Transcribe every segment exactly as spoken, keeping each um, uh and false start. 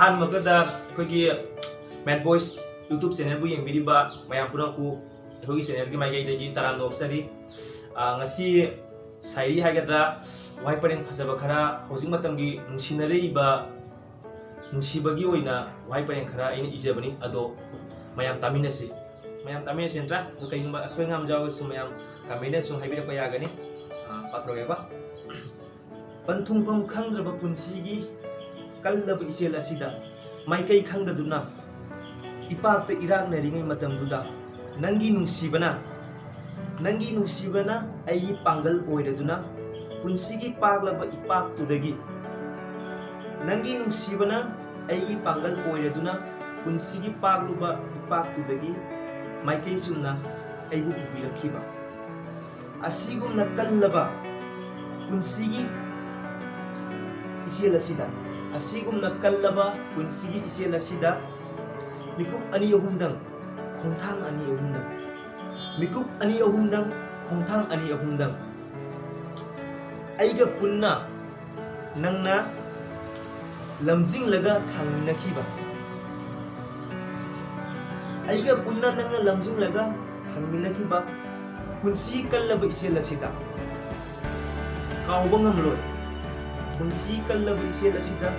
ꯑꯍꯥꯟꯕꯗ ꯑꯩꯈꯣꯏꯒꯤ Mad Boys YouTube channelꯕꯨ ꯌꯦꯡꯕꯤꯔꯤꯕ ꯃꯌꯥꯝ ꯄꯨꯝꯅꯃꯛꯄꯨ ꯑꯩꯈꯣꯏꯒꯤ channelꯒꯤ ꯃꯥꯏꯀꯩꯗꯒꯤ ꯇꯔꯥꯝꯅ ꯑꯣꯛꯆꯔꯤ꯫ ꯑꯥ, ꯉꯁꯤ ꯁꯥꯏꯔꯤ ꯍꯥꯏꯒꯗ꯭ꯔꯥ, ꯋꯥꯍꯩ ꯄꯔꯦꯡ ꯐꯖꯕ ꯈꯔ, ꯍꯧꯖꯤꯛ ꯃꯇꯝꯒꯤ ꯅꯨꯡꯁꯤꯅꯔꯛꯏꯕ ꯅꯨꯡꯁꯤꯕꯒꯤ ꯑꯣꯏꯅ ꯋꯥꯍꯩ ꯄꯔꯦꯡ ꯈꯔ ꯑꯩꯅ ꯏꯖꯕꯅꯤ, ꯑꯗꯣ ꯃꯌꯥꯝ ꯇꯥꯃꯤꯟꯅꯁꯤ꯫ ꯃꯌꯥꯝ ꯇꯥꯃꯤꯟꯅꯁꯤ ꯅꯠꯇ꯭ꯔꯥ? ꯑꯗꯣ ꯀꯩꯒꯨꯝꯕ ꯑꯁꯣꯏ ꯉꯥꯝ ꯌꯥꯎꯔꯁꯨ ꯃꯌꯥꯝ comment ꯁꯨꯝ ꯍꯥꯏꯕꯤꯔꯛꯄ ꯌꯥꯒꯅꯤ꯫ ꯑꯥ, ꯄꯥꯊꯣꯔꯛꯑꯒꯦꯀꯣ꯫ ꯄꯟꯊꯨꯡꯐꯝ ꯈꯪꯗ꯭ꯔꯕ ꯄꯨꯟꯁꯤꯒꯤ ꯀꯜꯂꯕ ꯏꯆꯦꯜ ꯑꯁꯤꯗ ꯃꯥꯏꯀꯩ ꯈꯪꯗꯗꯨꯅ ꯏꯄꯥꯛꯇ ꯏꯔꯥꯛꯅꯔꯤꯉꯩ ꯃꯇꯝꯗꯨꯗ ꯅꯪꯒꯤ ꯅꯨꯡꯁꯤꯕꯅ, ꯅꯪꯒꯤ ꯅꯨꯡꯁꯤꯕꯅ ꯑꯩꯒꯤ ꯄꯥꯡꯒꯜ ꯑꯣꯏꯔꯗꯨꯅ ꯄꯨꯟꯁꯤꯒꯤ ꯄꯥꯛꯂꯕ ꯏꯄꯥꯛꯇꯨꯗꯒꯤ, ꯅꯪꯒꯤ ꯅꯨꯡꯁꯤꯕꯅ ꯑꯩꯒꯤ ꯄꯥꯡꯒꯜ ꯑꯣꯏꯔꯗꯨꯅ ꯄꯨꯟꯁꯤꯒꯤ ꯄꯥꯛꯂꯨꯕ ꯏꯄꯥꯛꯇꯨꯗꯒꯤ ꯃꯥꯏꯀꯩ ꯆꯨꯝꯅ ꯑꯩꯕꯨ ꯄꯨꯕꯤꯔꯛꯈꯤꯕ꯫ ꯑꯁꯤꯒꯨꯝꯅ ꯀꯜꯂꯕ ꯄꯨꯟꯁꯤꯒꯤ ꯏꯆꯦꯜ ꯑꯁꯤꯗ, ꯑꯁꯤꯒꯨꯝꯅ ꯀꯜꯂꯕ ꯄꯨꯟꯁꯤꯒꯤ ꯏꯆꯦꯜ ꯑꯁꯤꯗ ꯃꯤꯀꯨꯞ ꯑꯅꯤ ꯑꯍꯨꯝꯗꯪ, ꯈꯣꯡꯊꯥꯡ ꯑꯅꯤ ꯑꯍꯨꯝꯗꯪ, ꯃꯤꯀꯨꯞ ꯑꯅꯤ ꯑꯍꯨꯝꯗꯪ, ꯈꯣꯡꯊꯥꯡ ꯑꯅꯤ ꯑꯍꯨꯝꯗꯪ ꯑꯩꯒ ꯄꯨꯟꯅ ꯅꯪꯅ ꯂꯝꯖꯤꯡꯂꯒ ꯊꯥꯡꯃꯤꯟꯅꯈꯤꯕ, ꯑꯩꯒ ꯄꯨꯟꯅ ꯅꯪꯅ ꯂꯝꯖꯤꯡꯂꯒ ꯊꯥꯡꯃꯤꯟꯅꯈꯤꯕ ꯄꯨꯟꯁꯤ ꯀꯜꯂꯕ ꯏꯆꯦꯜ ꯑꯁꯤꯗ ꯀꯥꯎꯕ ꯉꯝꯂꯣꯏ꯫ ꯄꯨꯟꯁꯤ ꯀꯜꯂꯕ ꯏꯆꯦꯜ ꯑꯁꯤꯗ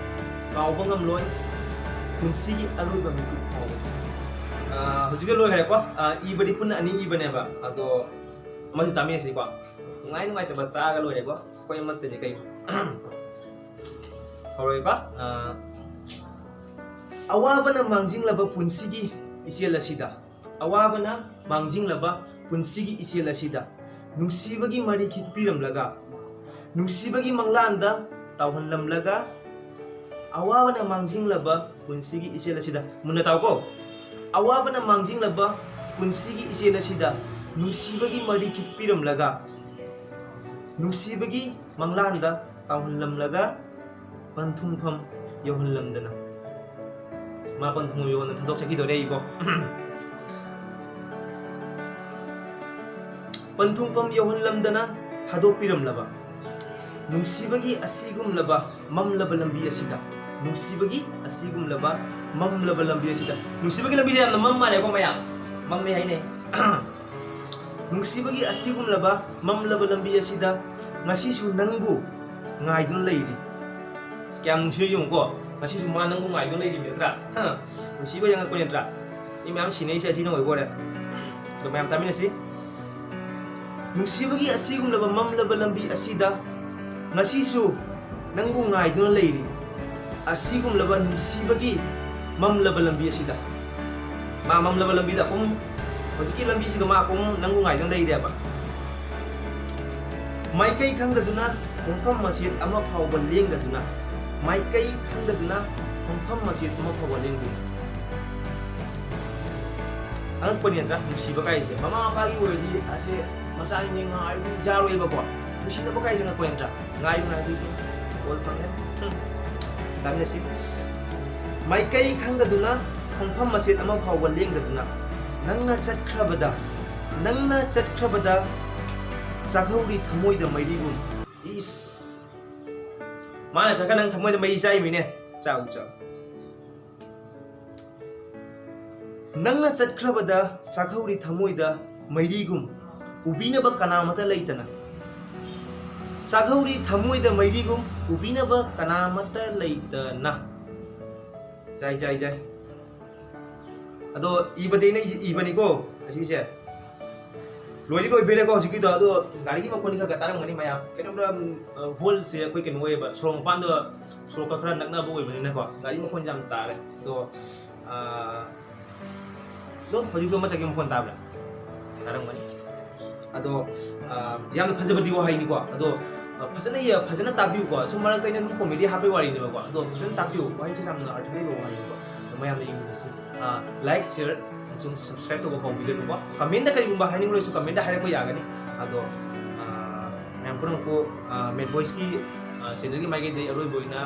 ꯀꯥꯎꯕ ꯉꯝꯂꯣꯏ꯫ ꯄꯨꯟꯁꯤꯒꯤ ꯑꯔꯣꯏꯕ ꯃꯤꯀꯨꯞ ꯐꯥꯎꯕ꯫ ꯑꯥ, ꯍꯧꯖꯤꯛꯀꯤ ꯂꯣꯏꯈ꯭ꯔꯦꯀꯣ꯫ ꯑꯥ, ꯏꯕꯗꯤ ꯄꯨꯟꯅ ꯑꯅꯤ ꯏꯕꯅꯦꯕ, ꯑꯗꯣ ꯑꯃꯁꯨ ꯇꯥꯃꯤꯟꯅꯁꯤꯀꯣ꯫ ꯅꯨꯡꯉꯥꯏ ꯅꯨꯡꯉꯥꯏꯇꯕ ꯇꯥꯛꯑꯒ ꯂꯣꯏꯔꯦꯀꯣ꯫ ꯑꯩꯈꯣꯏ ꯑꯃꯠꯇꯅꯤ ꯀꯩꯅꯣ꯫ ꯍꯧꯔꯒꯦꯀꯣ꯫ ꯑꯥ, ꯑꯋꯥꯕꯅ ꯃꯥꯡꯖꯤꯡꯂꯕ ꯄꯨꯟꯁꯤꯒꯤ ꯏꯆꯦꯜ ꯑꯁꯤꯗ, ꯑꯋꯥꯕꯅ ꯃꯥꯡꯖꯤꯡꯂꯕ ꯄꯨꯟꯁꯤꯒꯤ ꯏꯆꯦꯜ ꯑꯁꯤꯗ ꯅꯨꯡꯁꯤꯕꯒꯤ ꯃꯔꯤ ꯈꯤꯠꯄꯤꯔꯝꯂꯒ, ꯅꯨꯡꯁꯤꯕꯒꯤ ꯃꯪꯂꯥꯟꯗ ꯇꯥꯎꯍꯜꯂꯝꯂꯒ, ꯑꯋꯥꯕꯅ ꯃꯥꯡꯖꯤꯡꯂꯕ ꯄꯨꯟꯁꯤꯒꯤ ꯏꯆꯦꯜ ꯑꯁꯤꯗ, ꯃꯨꯟꯅ ꯇꯥꯎꯀꯣ, ꯑꯋꯥꯕꯅ ꯃꯥꯡꯖꯤꯡꯂꯕ ꯄꯨꯟꯁꯤꯒꯤ ꯏꯆꯦꯜ ꯑꯁꯤꯗ ꯅꯨꯡꯁꯤꯕꯒꯤ ꯃꯔꯤ ꯈꯤꯠꯄꯤꯔꯝꯂꯒ, ꯅꯨꯡꯁꯤꯕꯒꯤ ꯃꯪꯂꯥꯟꯗ ꯇꯥꯎꯍꯜꯂꯝꯂꯒ, ꯄꯟꯊꯨꯡꯐꯝ ꯌꯧꯍꯜꯂꯝꯗꯅ, ꯃꯥ ꯄꯟꯊꯨꯡꯐꯝ ꯌꯧꯍꯟꯗꯅ ꯊꯥꯗꯣꯛꯆꯈꯤꯗꯣꯔꯦ ꯑꯩꯕꯣ꯫ ꯄꯟꯊꯨꯡꯐꯝ ꯌꯧꯍꯜꯂꯝꯗꯅ ꯊꯥꯗꯣꯛꯄꯤꯔꯝꯂꯕ ꯅꯨꯡꯁꯤꯕꯒꯤ ꯑꯁꯤꯒꯨꯝꯂꯕ ꯃꯝꯂꯕ ꯂꯝꯕꯤ ꯑꯁꯤꯗ ꯅꯨꯡꯁꯤꯕꯒꯤ ꯑꯁꯤꯒꯨꯝꯂꯕ ꯃꯝꯂꯕ ꯂꯝꯕꯤ ꯑꯁꯤꯗ, ꯅꯨꯡꯁꯤꯕꯒꯤ ꯂꯝꯕꯤꯁꯦ ꯌꯥꯝꯅ ꯃꯝ ꯃꯥꯜꯂꯦꯀꯣ ꯃꯌꯥꯝ, ꯃꯝꯃꯦ ꯍꯥꯏꯅꯩ꯫ ꯅꯨꯡꯁꯤꯕꯒꯤ ꯑꯁꯤꯒꯨꯝꯂꯕ ꯃꯝꯂꯕ ꯂꯝꯕꯤ ꯑꯁꯤꯗ ꯉꯁꯤꯁꯨ ꯅꯪꯕꯨ ꯉꯥꯏꯗꯨꯅ ꯂꯩꯔꯤ꯫ ꯑꯁ, ꯀꯌꯥꯝ ꯅꯨꯡꯁꯤꯔ ꯌꯦꯡꯉꯨꯀꯣ, ꯉꯁꯤꯁꯨ ꯃꯥ ꯅꯪꯕꯨ ꯉꯥꯏꯗꯨꯅ ꯂꯩꯔꯤꯕ ꯅꯠꯇ꯭ꯔꯥ? ꯍ, ꯅꯨꯡꯁꯤꯕ ꯌꯥꯡꯉꯛꯄ ꯅꯠꯇ꯭ꯔꯥ? ꯃꯤ ꯃꯌꯥꯝ ꯁꯤꯟꯅꯩꯁꯦ ꯑꯁꯤꯅ ꯑꯣꯏꯕ ꯑꯣꯏꯔꯦ꯫ ꯑꯗꯣ ꯃꯌꯥꯝ ꯇꯥꯃꯤꯟꯅꯁꯤ꯫ ꯅꯨꯡꯁꯤꯕꯒꯤ ꯑꯁꯤꯒꯨꯝꯂꯕ ꯃꯝꯂꯕ ꯂꯝꯕꯤ ꯑꯁꯤꯗ ꯉꯁꯤꯁꯨ ꯅꯪꯕꯨ ꯉꯥꯏꯗꯨꯅ ꯂꯩꯔꯤ꯫ ꯑꯁꯤꯒꯨꯝꯂꯕ ꯅꯨꯡꯁꯤꯕꯒꯤ ꯃꯝꯂꯕ ꯂꯝꯕꯤ ꯑꯁꯤꯗ, ꯃꯥ ꯃꯝꯂꯕ ꯂꯝꯕꯤꯗ ꯑꯗꯨꯝ, ꯍꯧꯖꯤꯛꯀꯤ ꯂꯝꯕꯤꯁꯤꯗ ꯃꯥ ꯑꯗꯨꯝ ꯅꯪꯕꯨ ꯉꯥꯏꯗꯨꯅ ꯂꯩꯔꯦꯕ꯫ ꯃꯥꯏꯀꯩ ꯈꯪꯗꯗꯨꯅ ꯈꯣꯡꯐꯝ ꯃꯆꯦꯠ ꯑꯃ ꯐꯥꯎꯕ ꯂꯦꯡꯗꯗꯨꯅ, ꯃꯥꯏꯀꯩ ꯈꯪꯗꯗꯨꯅ ꯈꯣꯡꯐꯝ ꯃꯆꯦꯠ ꯑꯃ ꯐꯥꯎꯕ ꯂꯦꯡꯗꯨꯅ꯫ ꯑꯉꯛꯄꯅꯤ ꯅꯠꯇ꯭ꯔꯥ? ꯅꯨꯡꯁꯤꯕ ꯀꯥꯏꯁꯦ ꯃꯃꯥ ꯃꯄꯥꯒꯤ ꯑꯣꯏꯔꯗꯤ ꯑꯁꯦ ꯃꯆꯥꯁꯤꯡꯁꯦ ꯉꯥꯏꯕ ꯌꯥꯔꯣꯏꯕꯀꯣ꯫ ꯅꯨꯡꯁꯤꯅꯕ ꯀꯥꯏꯁꯦ ꯑꯉꯛꯄꯅꯤ ꯅꯠꯇ꯭ꯔꯥ? ꯉꯥꯏꯕ ꯉꯥꯏꯕ ꯑꯣꯜ ꯐꯪꯉꯦ꯫ ꯍꯝ꯫ ꯇꯥꯃꯤꯟꯅꯁꯤ꯫ ꯃꯥꯏꯀꯩ ꯈꯪꯗꯗꯨꯅ ꯈꯣꯡꯐꯝ ꯃꯆꯦꯠ ꯑꯃ ꯐꯥꯎꯕ ꯂꯦꯡꯗꯗꯨꯅ ꯅꯪꯅ ꯆꯠꯈ꯭ꯔꯕꯗ, ꯅꯪꯅ ꯆꯠꯈ꯭ꯔꯕꯗ ꯆꯥꯛꯍꯧꯔꯤ ꯊꯃꯣꯏꯗ ꯃꯩꯔꯤꯒꯨꯝ꯫ ꯏꯁ꯫ ꯃꯥꯅ ꯆꯠꯈ꯭ꯔ ꯅꯪ ꯊꯃꯣꯏꯗ ꯃꯩ ꯆꯥꯏꯃꯤꯅꯦ꯫ ꯆꯥꯎ, ꯆꯥꯎ꯫ ꯅꯪꯅ ꯆꯠꯈ꯭ꯔꯕꯗ ꯆꯥꯛꯍꯧꯔꯤ ꯊꯃꯣꯏꯗ ꯃꯩꯔꯤꯒꯨꯝ ꯎꯕꯤꯅꯕ ꯀꯅꯥꯃꯠꯇ ꯂꯩꯇꯅ꯫ ꯆꯥꯛꯍꯧꯔꯤ ꯊꯃꯣꯏꯗ ꯃꯩꯔꯤꯒꯨꯝ ꯎꯕꯤꯅꯕ ꯀꯅꯥꯃꯠꯇ ꯂꯩꯇꯅ꯫ ꯖꯥꯏ, ꯖꯥꯏ, ꯖꯥꯏ꯫ ꯑꯗꯣ ꯏꯕꯗꯤ ꯑꯩꯅ ꯏꯕꯅꯤꯀꯣ ꯑꯁꯤꯁꯦ꯫ ꯂꯣꯏꯗꯤ ꯂꯣꯏꯕꯤꯔꯦꯀꯣ ꯍꯧꯖꯤꯛꯀꯤꯗꯣ꯫ ꯑꯗꯣ ꯒꯥꯔꯤꯒꯤ ꯃꯈꯣꯟꯗꯤ ꯈꯔ ꯈꯔ ꯇꯥꯔꯝꯒꯅꯤ ꯃꯌꯥꯝ꯫ ꯀꯩꯅꯣꯝꯗ, ꯎꯝ, ꯍꯣꯜꯁꯦ ꯑꯩꯈꯣꯏ ꯀꯩꯅꯣ ꯑꯣꯏꯌꯦꯕ, ꯁꯣꯔꯣꯛ ꯃꯄꯥꯟꯗ, ꯁꯣꯔꯣꯛꯀ ꯈꯔ ꯅꯛꯅꯕ ꯑꯣꯏꯕꯅꯤꯅꯀꯣ ꯒꯥꯔꯤ ꯃꯈꯣꯟꯁꯦ ꯌꯥꯝ ꯇꯥꯔꯦ꯫ ꯑꯗꯣ, ꯑꯥ, ꯑꯗꯣ ꯍꯧꯖꯤꯛꯇꯣ ꯃꯆꯥꯛꯀꯤ ꯃꯈꯣꯟ ꯇꯥꯕ꯭ꯔꯥ? ꯇꯥꯔꯝꯒꯅꯤ꯫ ꯑꯗꯣ, ꯑꯥ, ꯌꯥꯝꯅ ꯐꯖꯕꯗꯤ ꯋꯥꯍꯩꯅꯤꯀꯣ꯫ ꯑꯗꯣ, ꯑꯥ, ꯐꯖꯅ ꯌꯦ-, ꯐꯖꯅ ꯇꯥꯕꯤꯌꯨꯀꯣ꯫ ꯁꯨꯝ ꯃꯔꯛꯇ ꯑꯩꯅ ꯑꯗꯨꯝ ꯀꯣꯃꯦꯗꯤ ꯍꯥꯞꯄꯩ ꯋꯥꯔꯤꯅꯦꯕꯀꯣ꯫ ꯑꯗꯣ ꯐꯖꯅ ꯇꯥꯕꯤꯌꯨ꯫ ꯋꯥꯍꯩꯁꯦ ꯌꯥꯝꯅ ꯑꯔꯊ ꯂꯩꯕ ꯋꯥꯍꯩꯅꯤꯀꯣ꯫ ꯑꯗꯣ ꯃꯌꯥꯝꯅ ꯌꯦꯡꯃꯤꯟꯅꯁꯤ꯫ ꯑꯥ, like, share ꯑꯃꯁꯨꯡ subscribe ꯇꯧꯕ ꯀꯥꯎꯕꯤꯒꯅꯨꯀꯣ꯫ Comment ꯀꯔꯤꯒꯨꯝꯕ ꯍꯥꯏꯅꯤꯡꯂꯁꯨ comment ꯍꯥꯏꯔꯛꯄ ꯌꯥꯒꯅꯤ꯫ ꯑꯗꯣ, ꯑꯥ, ꯃꯌꯥꯝ ꯄꯨꯝꯅꯃꯛꯄꯨ, ꯑꯥ, Mad Boysꯀꯤ, ꯑꯥ, channelꯒꯤ ꯃꯥꯏꯀꯩꯗꯒꯤ ꯑꯔꯣꯏꯕ ꯑꯣꯏꯅ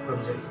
ꯈꯨꯔꯨꯝꯖꯔꯤ꯫